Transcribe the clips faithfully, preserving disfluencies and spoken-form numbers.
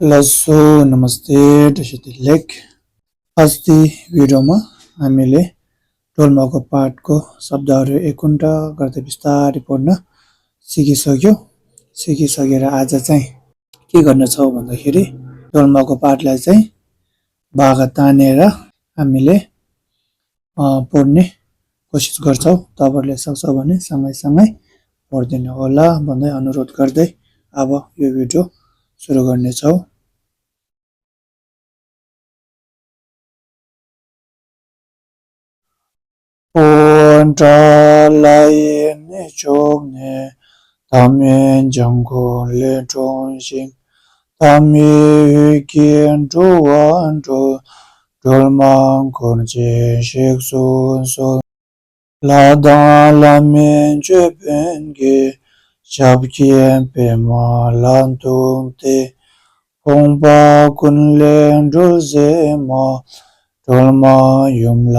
ལགས་སོ། नमस्ते, བཀྲ་ཤིས་བདེ་ལེགས། अस्ति भिडियोमा हामीले डोल्माको पाठको शब्दहरू एक घन्टा गर्दै बिस्तारै पढ्न सिकिसक्यो। सिकिसकेर आज चाहिँ के गर्नेछौँ भन्दाखेरि, डोल्माको पाठलाई चाहिँ भाका तानेर हामीले पढ्ने कोसिस गर्छौँ। तपाईँहरूले सक्छ भने सँगैसँगै पढिदिनु होला भन्दै अनुरोध गर्दै अब यो भिडियो सुरु गर्नेछौँ। པོ་ཏ་ལ་ཡིས་ནི་བྱུགས་ནས། ཏཱཾ་ཡེ་ཛྙཱ་ཀུ་ལེ་དྲངས་ཤིང་། ཏཱཾ་ཡེ་འོད་ཀྱིས་འགྲོ་བ་སྒྲོལ། སྒྲོལ་མ་འཁོར་བཅས་གཤེགས་སུ་གསོལ། ལྷ་དང་ལྷ་མིན་ཅོད་པན་གྱིས། ཞབས་ཀྱི་པདྨ་ལ་གཏུགས་ཏེ། ཕོངས་པ་ཀུན་ལས་སྒྲོལ་མཛད་མ། སྒྲོལ་མ་ཡུམ་ལ་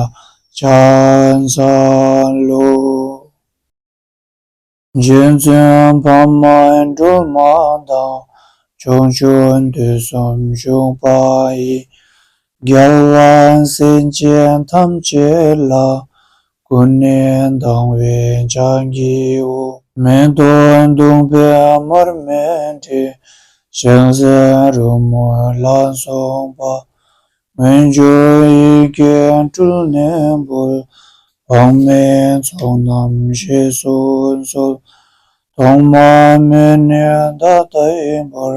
ཕྱག་འཚལ་ལོ། རྗེ་བཙུན་འཕགས་མ་སྒྲོལ་མ་དང་། ཕྱོགས་བཅུའི་དུས་གསུམ་བཞུགས་པ་ཡི། རྒྱལ་བ་སྲས་བཅས་ཐམས་ཅད་ལ། ཀུན་ནས་སྡང་བའི་ཕྱག་བགྱིའོ། མེ་ཏོག་བདུག་སྤོས་མར་མེ་དྲི། ཞལ་ཟས་རོལ་མོ་ལ་སོགས་པ། མངོན་སྤྱོད་ཡི་གེ་སྤྲུལ་ནས་འབུལ། འཕགས་མའི་ཚོགས་རྣམས་བཞེས་སུ་གསོལ། ཐོག་མ་མེད་ནས་ད་ལྟའི་བར།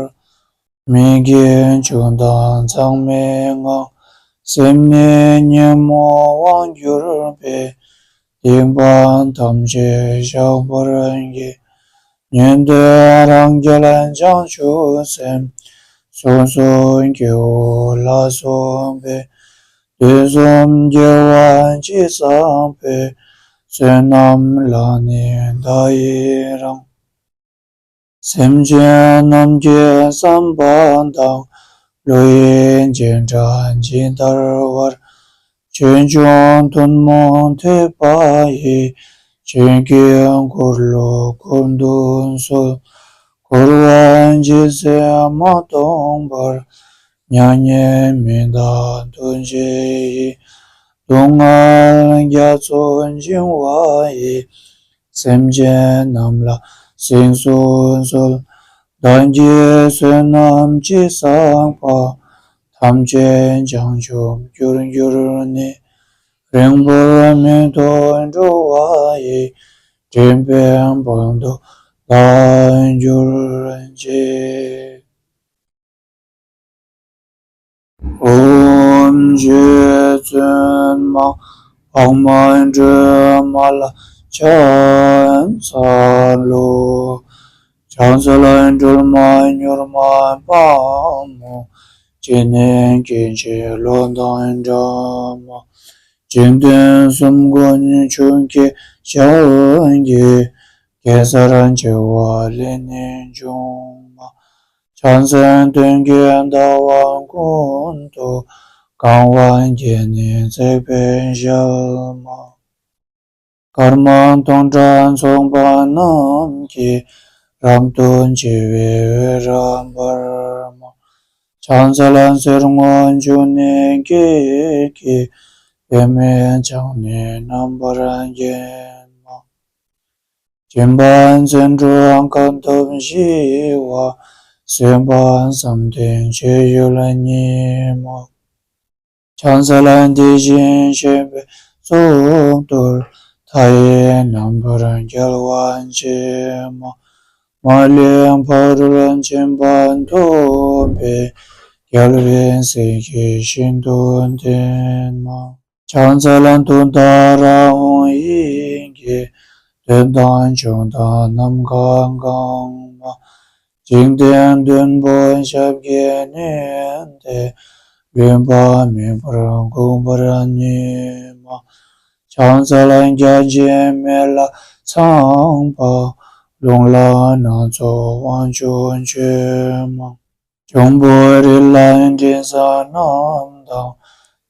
མི་དགེ་བཅུ་དང་མཚམས་མེད་ལྔ། སེམས་ནི་ཉོན་མོངས་དབང་གྱུར་པའི། སྡིག་པ་ཐམས་ཅད་བཤགས་པར་བགྱི། ཉན་ཐོས་རང་རྒྱལ་བྱང་ཆུབ་སེམས། སོ་སོའི་སྐྱེ་བོ་ལ་སོགས་པའི། དུས་གསུམ་དགེ་བ་ཅི་བསགས་པའི། བསོད་ནམས་ལ་ནི་བདག་ཡི་རང་། སེམས་ཅན་རྣམས་ཀྱི་བསམ་པ་དང་། བློ་ཡི་འཇིགས་སྐྲག་ཇི་ལྟ་བར། ཆོས་སྐྱོང་ཐུན་མོང་ཐོས་པ་ཡི། ཆོས་ཀྱི་འཁོར་ལོ་བསྐོར་དུ་གསོལ། འཁོར་བ་འཇིག་ཚད་མ་སྟོངས་པར། མྱ་ངན་མི་འདའ་ཐུགས་རྗེ་ཡིས། སྡུག་བསྔལ་རྒྱ་མཚོ་འཇིག་པ་ཡི། སེམས་ཅན་རྣམས་ལ་གཟིགས་སུ་གསོལ། བདག་གིས་བསོད་ནམས་ཅི་བསགས་པ། ཐམས་ཅད་བྱང་ཆུབ་རྒྱུར་གྱུར་ནས། རིང་པོར་མི་ཐོགས་འགྲོ་བ་ཡི། འདྲེན་པའི་དཔལ་དུ་བདག་གྱུར་ཅིག། ཨོཾ་རྗེ་བཙུན་མ་འཕགས་མ་སྒྲོལ་མ་ལ་ཕྱག་འཚལ་ལོ། ཕྱག་འཚལ་སྒྲོལ་མ་མྱུར་མ་དཔའ་མོ། སྤྱན་ནི་སྐད་ཅིག་གློག་དང་འདྲ་མ། འཇིག་རྟེན་གསུམ་མགོན་ཆུ་སྐྱེས་ཞལ་གྱི། གེ་སར་བྱེ་བ་ལས་ནི་བྱུང་བ། ཕྱག་འཚལ་སྟོན་ཀའི་ཟླ་བ་ཀུན་ཏུ། གང་བ་བརྒྱད་ནི་བརྩེགས་པའི་ཞལ་མ། སྐར་མ་སྟོང་ཕྲག་ཚོགས་པ་རྣམས་ཀྱིས། རབ་ཏུ་ཕྱེ་བའི་འོད་རབ་འབར་མ། ཕྱག་འཚལ་གསེར་སྔོ་ཆུ་ནས་སྐྱེས་ཀྱི། པདྨས་ཕྱག་ནི་རྣམ་པར་བརྒྱན་མ། སྦྱིན་པ་བརྩོན་འགྲུས་དཀའ་ཐུབ་ཞི་བ། བཟོད་པ་བསམ་གཏན་བྱེད་ཡུལ་ཉིད་མ། ཕྱག་འཚལ་དེ་བཞིན་གཤེགས་པའི་གཙུག་ཏོར། མཐའ་ཡས་རྣམ་པར་རྒྱལ་བ་ཆེན་མ། མ་ལུས་ཕ་རོལ་ཕྱིན་པ་ཐོབ་པའི། རྒྱལ་བའི་སྲས་ཀྱིས་ཤིན་ཏུ་བསྟེན་མ། ཕྱག་འཚལ་ཏུཏྟཱ་ར་ཧཱུྃ་ཡི་གེས། འདོད་དང་ཕྱོགས་དང་ནམ་མཁའ་གང་མ། འཇིག་རྟེན་བདུན་པོ་ཞབས་ཀྱིས་མནན་ཏེ། ལུས་པ་མེད་པར་འགུགས་པར་ནུས་མ། ཕྱག་འཚལ་བརྒྱ་བྱིན་མེ་ལྷ་ཚངས་པ། རླུང་ལྷ་སྣ་ཚོགས་དབང་ཕྱུག་མཆོད་མ། འབྱུང་པོ་རི་ལ་མགྲིན་བཟང་རྣམས་དང་།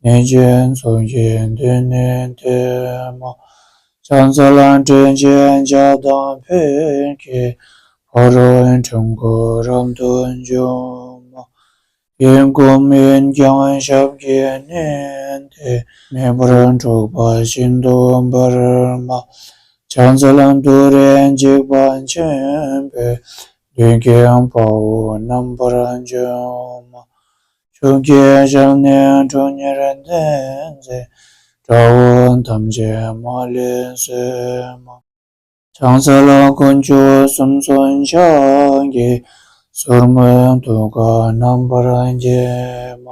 གནོད་སྦྱིན་ཚོགས་ཀྱིས་མདུན་ནས་བསྟོད་མ། ཕྱག་འཚལ་དྲེགས་ཆེན་བརྒྱ་དང་ཕཊ་ཀྱིས། ཕ་རོལ་འཁྲུལ་འཁོར་རབ་ཏུ་འཇོམས་མ། ཡིད་འགུམ་ཡིན་ཀྱང་ཞབས་ཀྱིས་མནན་ཏེ། མེ་འབར་འཁྲུགས་པ་ཤིན་ཏུ་འབར་མ། ཕྱག་འཚལ་ཏུ་རེ་འཇིགས་པ་ཆེན་པོས། མདུན་བསྐྱེད་དཔའ་བོ་རྣམ་པར་འཇོམས་མ། ཆུ་སྐྱེས་ཞལ་ནི་ཁྲོ་གཉེར་ལྡན་མཛད། དགྲ་བོ་ཐམས་ཅད་མ་ལུས་གསོད་མ། ཕྱག་འཚལ་དཀོན་མཆོག་གསུམ་མཚོན་ཕྱག་རྒྱའི། སོར་མོས་ཐུགས་ཀར་རྣམ་པར་བརྒྱན་མ།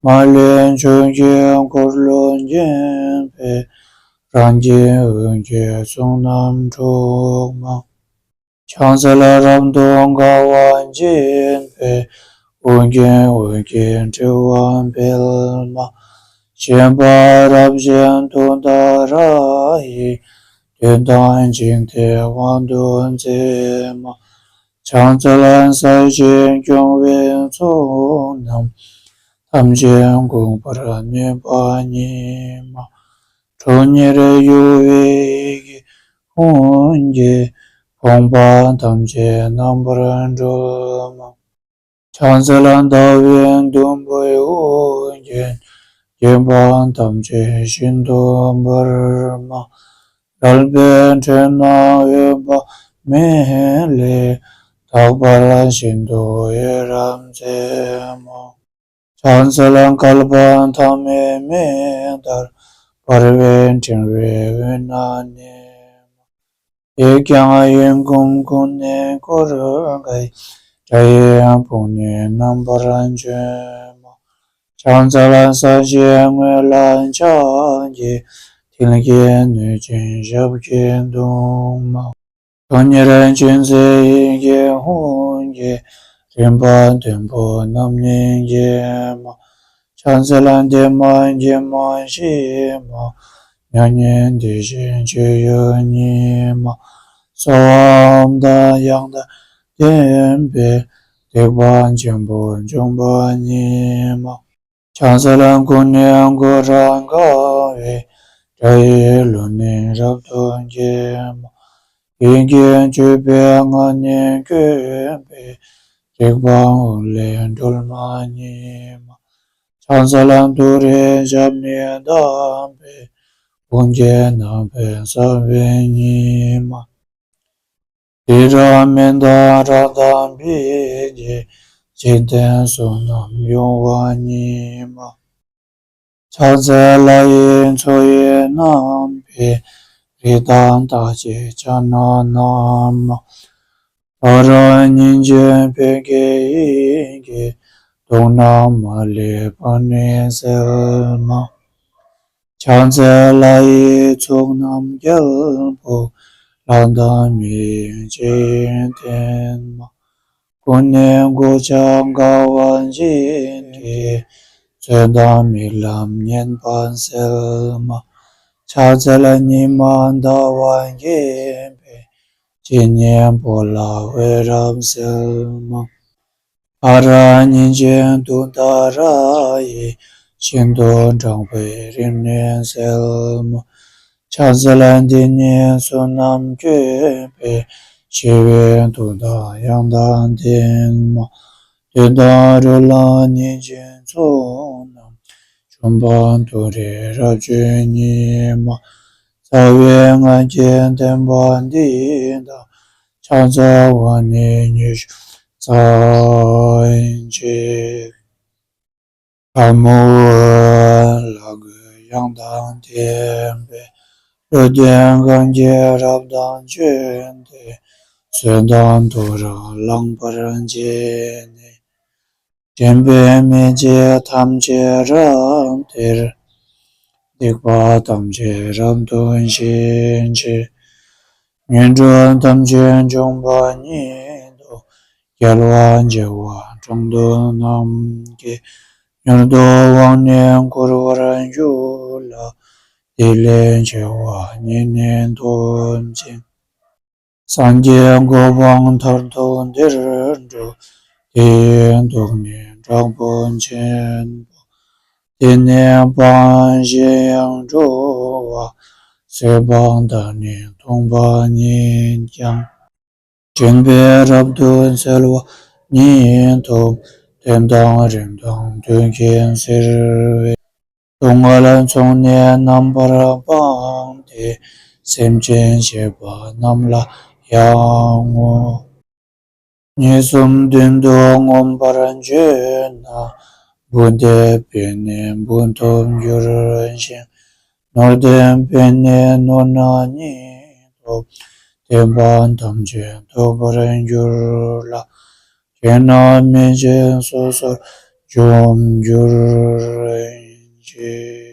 མ་ལུས་ཕྱོགས་ཀྱི་འཁོར་ལོས་བརྒྱན་པའི། རང་བཞིན་འོད་ཀྱི་ཚོགས་རྣམས་འཁྲུགས་མ། ཕྱག་འཚལ་རབ་ཏུ་དགའ་བ་བརྗིད་པའི། དབུ་རྒྱན་འོད་ཀྱི་ཕྲེང་བ་སྤེལ་མ། བཞད་པ་རབ་བཞད་ཏུཏྟཱ་ར་ཡིས། བདུད་དང་འཇིག་རྟེན་དབང་དུ་མཛད་མ། ཕྱག་འཚལ་ས་གཞི་སྐྱོང་བའི་ཚོགས་རྣམས། ཐམས་ཅད་འགུགས་པར་ནུས་པ་ཉིད་མ། ཁྲོ་གཉེར་གཡོ་བའི་ཡི་གེ་ཧཱུྃ་གིས། ཕོངས་པ་ཐམས་ཅད་རྣམ་པར་སྒྲོལ་མ། ཕྱག་འཚལ་ཟླ་བའི་དུམ་བུས་དབུ་བརྒྱན། བརྒྱན་པ་ཐམས་ཅད་ཤིན་ཏུ་འབར་མ། རལ་པའི་ཁྲོད་ན་འོད་དཔག་མེད་ལས། རྟག་པར་ཤིན་ཏུ་འོད་རབ་མཛད་མ། ཕྱག་འཚལ་བསྐལ་པ་ཐ་མའི་མེ་ལྟར། འབར་བའི་ཕྲེང་བའི་དབུས་ན་གནས་མ། དེས་ཀྱང་ཡིད་འགུམ་ཀུན་ནས་བསྐོར་དགའི། དགྲ་ཡི་དཔུང་ནི་རྣམ་པར་འཇོམས་མ། ཕྱག་འཚལ་ས་གཞིའི་ངོས་ལ་ཕྱག་གི། མཐིལ་གྱིས་བསྣུན་ཅིང་ཞབས་ཀྱིས་བརྡུང་མ། ཁྲོ་གཉེར་ཅན་མཛད་ཡི་གེ་ཧཱུྃ་གིས། རིམ་པ་བདུན་པོ་རྣམས་ནི་འགེམས་མ། ཕྱག་འཚལ་བདེ་མ་དགེ་མ་ཞི་མ། མྱ་ངན་འདས་ཞི་སྤྱོད་ཡུལ་ཉིད་མ། གསོལ་བའམ་དང་ཡང་དག་ལྡན་པའི། སྡིག་པ་ཆེན་པོ་འཇོམས་པ་ཉིད་མ། ཕྱག་འཚལ་ཀུན་ནས་བསྐོར་རབ་དགའ་བའི། དགྲ་ཡི་ལུས་ནི་རབ་ཏུ་འགེམས་མ། ཡི་གེ་བཅུ་པའི་ངག་ནི་བཀོད་པའི། རིག་པ་འོད་ལས་སྒྲོལ་མ་ཉིད་མ། ཕྱག་འཚལ་ཏུ་རེའི་ཞབས་ནི་བརྡབས་པའི། དབུ་རྒྱན་རྣམ་པར་གསལ་བའི་ཉི་མ། དེ་རུ་མི་འདའ་རབ་དག་པའི་གེགས། འཇིག་རྟེན་གསུམ་རྣམས་གཡོ་བ་ཉིད་མ། ཕྱག་འཚལ་ལྷ་ཡི་མཚོ་ཡི་རྣམ་པའི། རི་དྭགས་རྟགས་ཅན་ཕྱག་ན་བསྣམས་མ། ཕ་རོལ་ཉིན་བྱེད་བོད་ཀྱི་ཡི་གེ། དུག་རྣམས་མ་ལུས་པ་ནི་སེལ་མ། ཕྱག་འཚལ་ལྷ་ཡི་ཚོགས་རྣམས་རྒྱལ་པོ། ལྷ་དང་མིའི་སྤྱི་ཡི་རྟེན་མ། ཀུན་ནས་གོ་ཆ་དགའ་བ་བརྗིད་ཀྱིས། བཙོན་དང་རྨི་ལམ་ངན་པ་སེལ་མ། ཕྱག་འཚལ་ཉི་མ་ཟླ་བ་རྒྱས་པའི། སྤྱན་ནི་སྤོ་ལ་འོད་རབ་གསལ་མ། ཕ་རོལ་ཉིན་བྱེད་ཏུཏྟཱ་ར་ཡིས། ཤིན་ཏུ་དྲག་པོའི་རིམས་ནད་སེལ་མ། ཕྱག་འཚལ་འདི་ནི་གསུམ་རྣམས་བཀོད་པའི། ཞི་བའི་མཐུ་དང་ཡང་དག་ལྡན་མ། བདུད་དང་རོ་ལངས་ཉེས་ཅན་ཚོགས་རྣམས། འཇོམས་པ་ཏུ་རེ་རབ་མཆོག་ཉིད་མ། རྩ་བའི་སྔགས་ཀྱི་བསྟན་པ་འདི་དང་། ཕྱག་འཚལ་བ་ནི་ཉི་ཤུ་རྩ་གཅིག་ལྷ་མོ་ལ་གུས་ཡང་དག་ལྡན་པའི། བློ་ལྡན་གང་གིས་རབ་དང་བརྗོད་དེ། གསོད་དང་དུག་རབ་ལངས་པར་བྱས་ནས། འདྲེན་པའི་མི་མཇེད་ཐམས་ཅད་རབ་སྟེར། སྡིག་པ་ཐམས་ཅད་རབ་ཏུ་ཞི་བྱེད། ངན་འགྲོ་ཐམས་ཅད་འཇོམས་པ་ཉིད་དོ། རྒྱལ་བ་བྱེ་བ་ཕྲག་བདུན་རྣམས་ཀྱིས། མྱུར་དུ་དབང་ནི་བསྐུར་བར་འགྱུར་ལ། དེ་ལས་ཆེ་བ་ཉིད་ནི་ཐོབ་ཅིང་། སངས་རྒྱས་གོ་འཕང་མཐར་ཐུག་འདིར་འགྲོ། དེ་ཡི་དུག་ནི་དྲག་པོ་ཆེན་པོ། དེ་ནི་སྤང་ཞིང་ཡང་འགྲོ་བ། ཟོས་པ་དག་ནི་འཐུངས་པ་ཉིད་ཀྱང་། འདྲེན་པས་རབ་ཏུ་འཚལ་བ་ཉིད་ཐོབ། བསྟན་དང་རིམ་དང་མཐུན་རྐྱེན་གསེར་བའི། སྡུག་བསྔལ་ཚོགས་ནི་རྣམ་པར་སྤངས་ཏེ། སེམས་ཅན་གཤེགས་པ་རྣམས་ལ་ཡང་ངོ་། གཉིས་གསུམ་བདུན་དུ་མངོན་པར་བརྗོད་ན། འབུམ་སྡེ་པས་ནི་འབུམ་ཐོབ་འགྱུར་ཞིང་། ནོར་ལྡན་པས་ནི་ནོར་རྣམས་ཉིད་ཐོབ། བསྟན་པ་ཐམས་ཅད་ཐོབ་པར་འགྱུར་ལ། གཞན་རྣམས་མིན་ཞིང་སོ་སོར་འཇོམས་འགྱུར་ཞིང་།